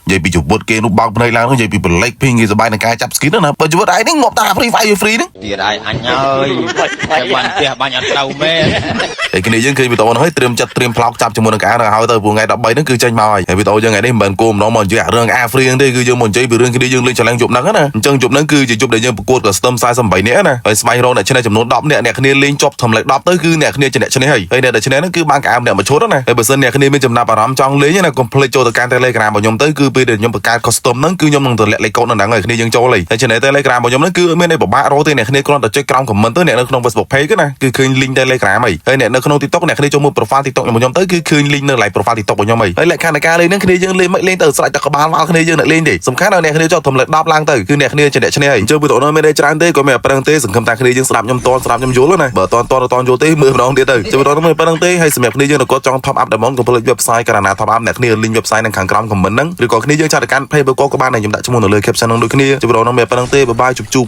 និយាយពីជីវិតគេនោះបើកភ្នែកឡើងនិយាយពី Black Pink គេសប្បាយនឹងការចាប់ skin ណាបើជីវិតឯងនេះងាប់តា Free Fire free ហ្នឹង ទៀតហើយអញហើយតែបាញ់ផ្ទះបាញ់អត់ត្រូវមែន ហើយគ្នាយើងឃើញវីដេអូហ្នឹងហើយត្រៀមចិត្តត្រៀមផ្លោកចាប់ជាមួយនឹងការហើយទៅព្រោះថ្ងៃ13ហ្នឹងគឺចេញមកហើយហើយវីដេអូយើងថ្ងៃនេះមិនមែនគោម្ដងមកនិយាយអារឿងអា free ហ្នឹងទេគឺយើងមកនិយាយពីរឿងគ្នាយើងលេង challenge យប់ហ្នឹងណាអញ្ចឹងយប់ហ្នឹងគឺជាយប់ដែលយើងប្រកួត custom 48នាក់ណាហើយស្វែងរកអ្នកឈ្នះចំនួន10នាក់អ្នកគ្នាលេងជាប់ធំលេខ10ទៅគឺអ្នកគ្នាជាអ្នកឈ្នះហើយហើយអ្នកដែលឈ្នះហ្នឹងគឺបានកៅអៅម្នាក់មួយឈុតណាហើយបើសិនអ្នកគ្នាមានចំណាប់អារម្មណ៍ចង់លេងណាកុំភ្លេចចូលទៅកាន់ Telegram របស់ខ្ញុំទៅគឺពេលដែលខ្ញុំបង្កើត custom ហ្នឹងគឺខ្ញុំនឹងទម្លាក់លេខកូដនៅហ្នឹងហើយគ្នាយើងចូលហើយហើយ channel Telegram របស់ខ្ញុំហ្នឹងគឺអត់មានអីពិបាករកទេអ្នកគ្នាគ្រាន់តែចុចក្រោម comment ទៅអ្នកនៅក្នុង Facebook page ណាគឺឃើញ link Telegram ហើយហើយអ្នកនៅក្នុង TikTok អ្នកគ្នាចូលមើល profile TikTok របស់ខ្ញុំទៅគឺឃើញ link នៅ like profile TikTok របស់ខ្ញុំហើយហើយលក្ខខណ្ឌនៃការលេងហ្នឹងគ្នាយើងលេងមិនលេងទៅស្រេចតែក្បាលវល់គ្នាយើងអ្នកលេងទេសំខាន់ដល់អ្នកគ្នាចុចធំលេខ10ឡើងទៅគឺអ្នកគ្នាជាអ្នកឈ្នះហើយអញ្ចឹងវីដេអូនេះមានអីច្រើនទេក៏មានតែប៉ុណ្្នឹងទេសង្ឃឹមថាគ្នាយើងស្ដាប់ខ្ញុំតស្ដាប់ខ្ញុំយល់ណាបើតតតតយល់ទេមើលម្ដងទៀតទៅចូលវីដេអូនេះមានប៉ុណ្្នឹងទេហើយសម្រាប់គ្នាយើងដែលគាត់ចង់ top up diamond កុំភ្លេច website ការណា top up អ្នកគ្នា link website នៅខាងក្រោម comment ហ្នឹងឬក៏គ្នាយើង chat ទៅកាន់ page បើក៏បានដែរខ្ញុំដាក់ឈ្មោះនៅលើ caption ហ្នឹងដូចគ្នាចូលវីដេអូនេះមានប៉ុណ្្នឹងទេbye bye ជប់ជប់។